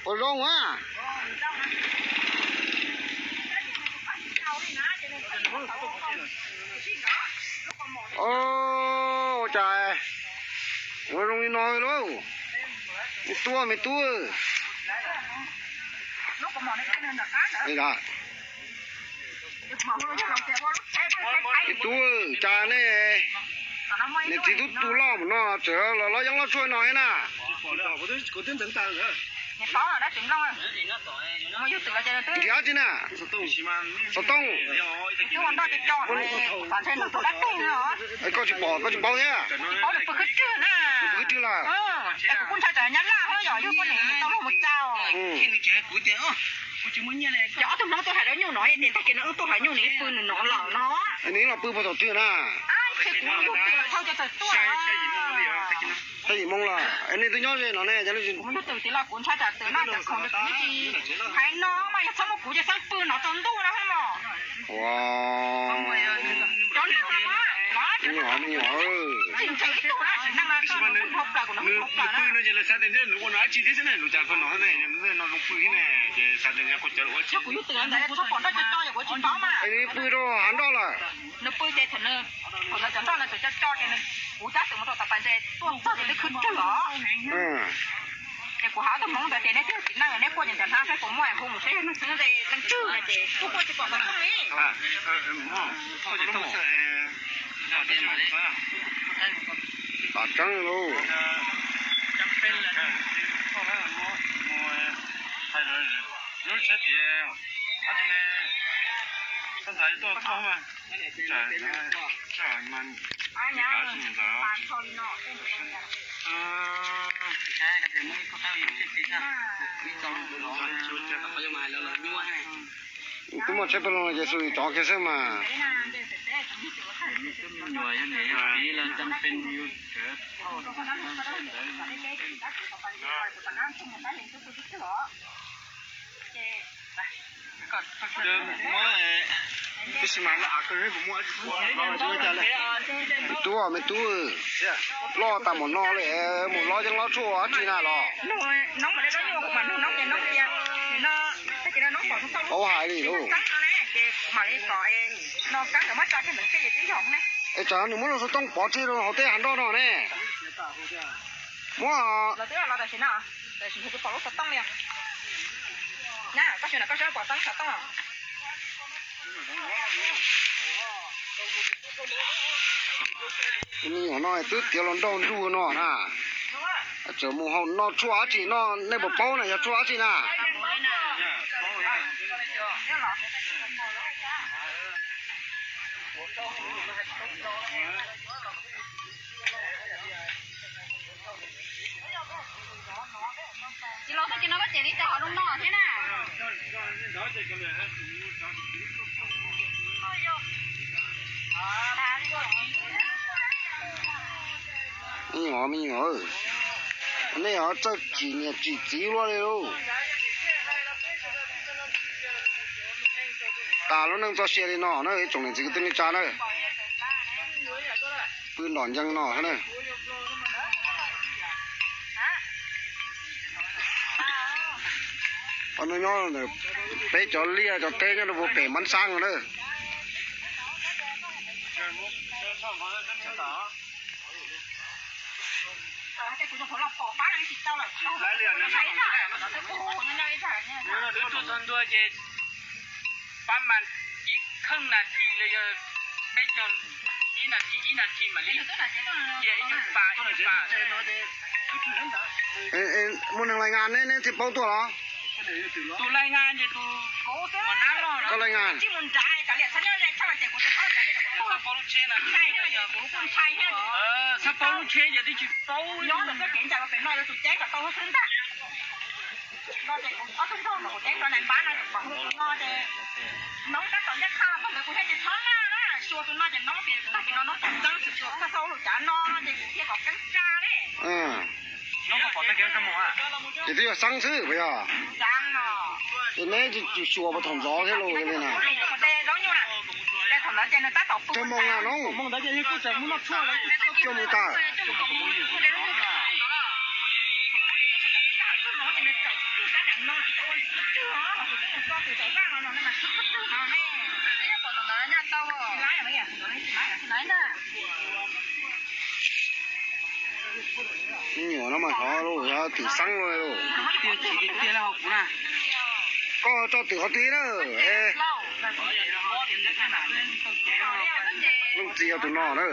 Ua zoo a. Ua cas ua zoo li no lauj? Me tub, me tub. Me tub, cas nej niam txiv tub tu loj mus no tseem los lob yeeb lob tshuaj no thiab na? Nrhiav dab tsi na? Xov tooj. Koj tsis pom, koj tsis paub thiab? Pw khwb rwg lawm. Nws los pw puag thaum twg na? Xya yim moo lawm. Nej twb nyob ze no ne? Ua, me nyuam, me nyuam. Es nws pw rau hav nroj lawm. Nws pw ces thaum nws, thaum nws cov nroj no txawm co co ces nws, kuv cab txawm mus rau tom pas ntses tuaj txog ces twb khwb rwg os. Ces kuv hais ob tug hmoob ntawd ces neb twb txiv neej neb quaj ces ntawm hnab saib puas muaj hu mus saib yog neeg xeeb leej twg no ces kuj quaj tsis pom ntawd li. Tam tseeb lauj. Kuv muaj tsheb peb loo ces xu li cov kiag xwb mas. Me tub, me tub, loj tas mus no li, mus lob yeeb lob tshuaj dab tsi na los? Paub hais li lauj. Es tsam nws muab lub xov tooj pov tseg rau hauv tej hav nroj no ne. Muab me nyuam no twb tiav los nrauj nruj no na. Tseem mus haus no tshuaj dab tsi no, nej puas paub na yog tshuaj dab tsi na? Tsis los txog ces no koj cem li cas ho zoo no thiab na. Me nyuam, me nyuam, nej ho txawj tsim niam tsim txiv luaj li lauj. Tas lub neej txoj sia li no na ib tsoom niam txiv kwv tij neej tsa na. Pw nrom ncees no xwb na. Peb nyob, peb cov liaj cov teb nyob rau puag pem Mab Xab no na. Pab mas ib kheej nas this los yog peb caug ib nas this ib nas this mam li cia ib nyuag pas ib nyuag pas. Muaj neeg lais ngas neb, neb thiaj paub tuaj los? Tus lais ngas ces tus, koj lais ngas. Txhob paub lub tsheb no, txhob paub lub tsheb ces twb tsis paub. Ces twb yog xeeb xwb puas yog? Ces neb tsis xyuas puas thaum ntxov thiab los li na? Cuaj moos na no. Cuaj moos tas. Me nyuam no mas xyov los yog twm xeeb los. Koj tso twm qhov twg na? Leej txiv yog tus no na.